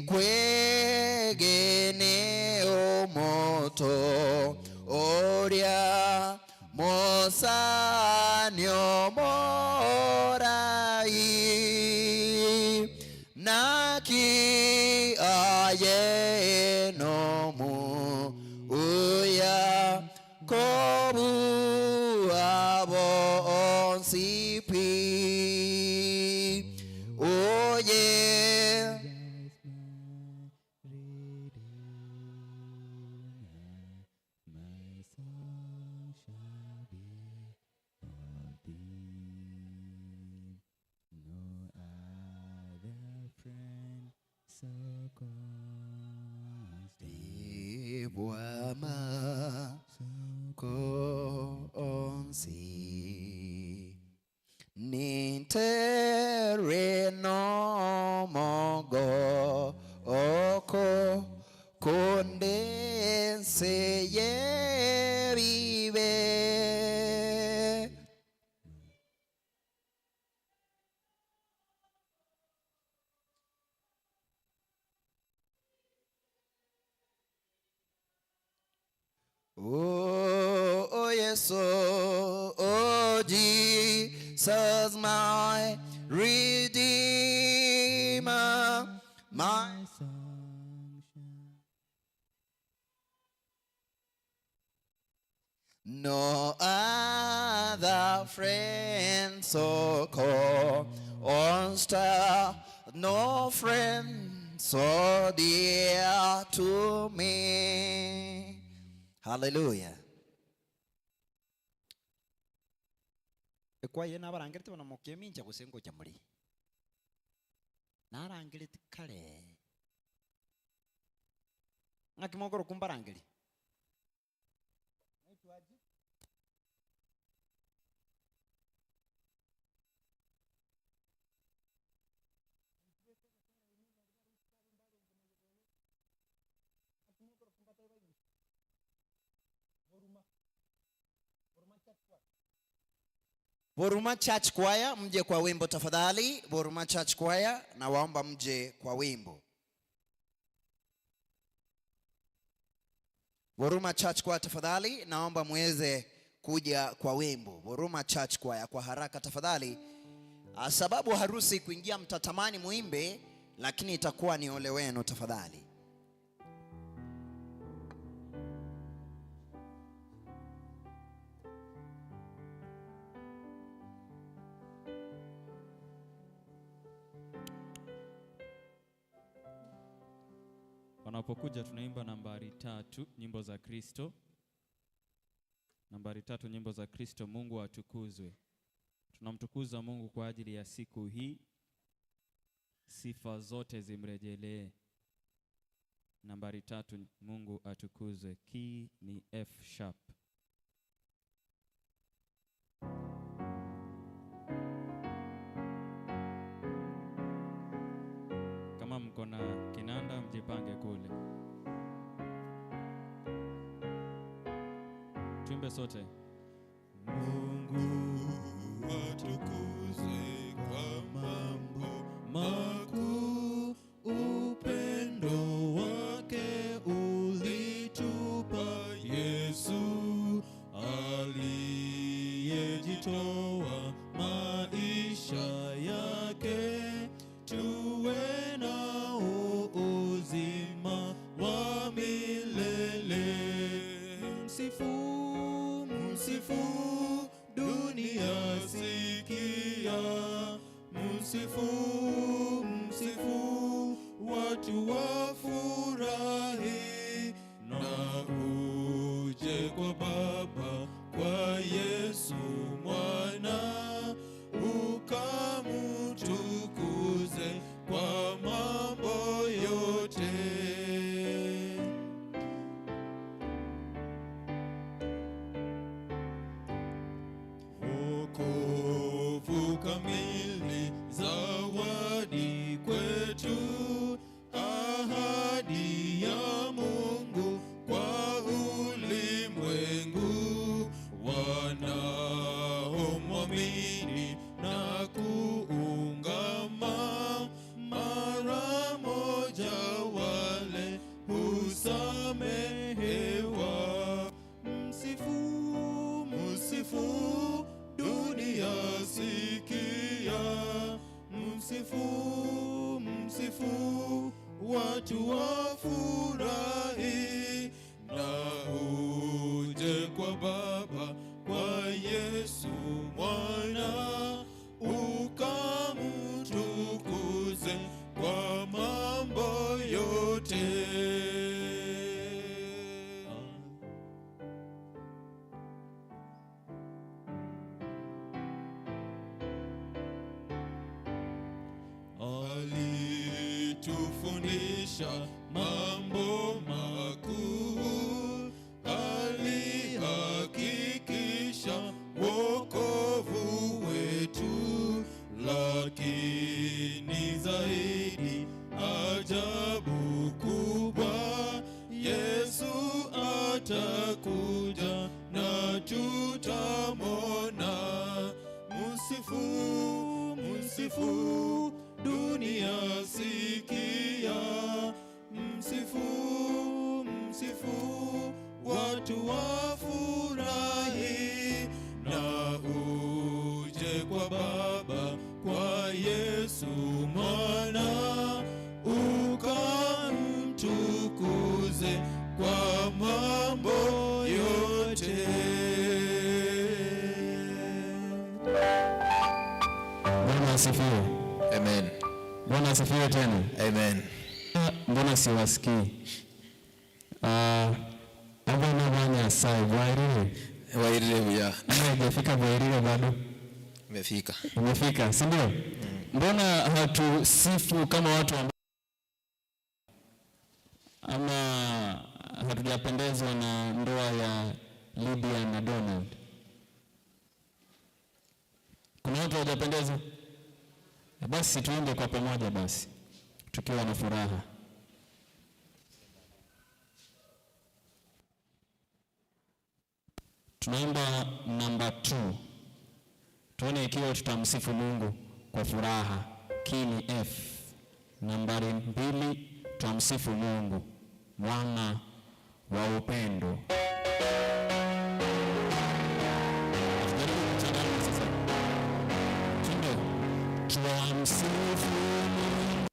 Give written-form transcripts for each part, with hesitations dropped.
Kwegene omoto oria mosanio morai naki aye nomu uya kobu abo onsipi oye. My song shall be of thee. No other friend so constant, Bwana so konsi nintere no mogo oko kondense yebibe. Oh, oh yes, oh, oh Jesus, my Redeemer, my my song shall. No other friend so constant, no friend so dear to me. Hallelujah. Ekwaye nabarangirite bana mukiemincha gusengo cha muri. Narangirite kare. Ngakimogoro kumbarangiri. Boruma Church Choir, mje kwa wimbo tafadhali. Boruma Church Choir, nawaomba mje kwa wimbo. Boruma Church Choir tafadhali, naomba muweze kuja kwa wimbo. Boruma Church Choir kwa haraka tafadhali. Sababu harusi kuingia mtatamani muimbe, lakini itakuwa ni ole wenu tafadhali. Wanapokuja tunaimba nambari 3, nyimbo za Kristo. Nambari 3, nyimbo za Kristo. Mungu atukuzwe. Tunamtukuza Mungu kwa ajili ya siku hii. Sifa zote zimrejelee. Nambari 3, Mungu atukuzwe. Key ni F sharp. Kama mko na kinanda mjipange kule. Tuimbe sote. Mungu atukuzwe kwa mambo makuu, upendo wake ulitupa Yesu, aliyejitoa maisha yake, tuwe na uzima wa milele. Msifu, msifu, dunia sikia. Msifu, msifu, watu wafurahi. Na uje kwa Baba, kwa Yesu Mwana, ukamtukuze kwa mambo yote. Wokovu kamili, zawadi kwetu, ahadi watu wafurahi, na uje kwa Baba, kwa Yesu Mwana, ukamtukuze kwa mambo yote. Alitufundisha mambo makuu, alihakikisha wokovu wetu, lakini zaidi ajabu kubwa, Yesu atakuja na tutamwona. Msifu, msifu, dunia sikia, msifu, msifu, watu wafurahi, na uje kwa Baba, kwa Yesu Mwana, ukamtukuze kwa mambo yote. Bwana asifiwe. Amen. Bwana asifiwe tena. Amen. Mbona siwasikii? Abana bwana sai bwairire. Wairire buya. Haijafika bwairire bado. Imefika. Imefika, si ndio? Mbona hatusifu kama watu ambao ama hatujapendezwa na ndoa ya Lydia na Donald? Kuna watu hawajapendezwa? Basi tuimbe kwa pamoja basi, tukiwa na furaha. Tunaimba namba 2. Tuone ikiwa tutamsifu Mungu kwa furaha. Key F. Nambari 2, tutamsifu Mungu, mwana wa upendo. Tujaribu kuchanganya sasa. Twende. Twamsifu Mungu.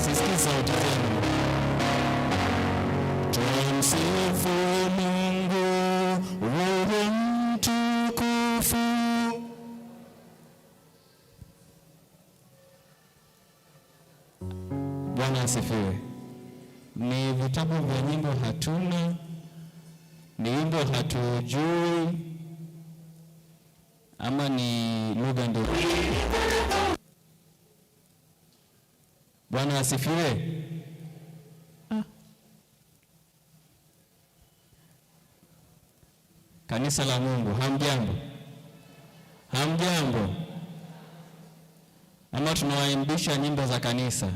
Sisikii sauti zenu. Tumsifu Mungu, wewe mtukufu. Bwana asifiwe. Ni vitabu vya nyimbo hatuna, ni wimbo hatujui, ama ni lugha ndio. Bwana asifiwe. Kanisa la Mungu, hamjambo? Hamjambo? Ama tunawaimbisha nyimbo za kanisa?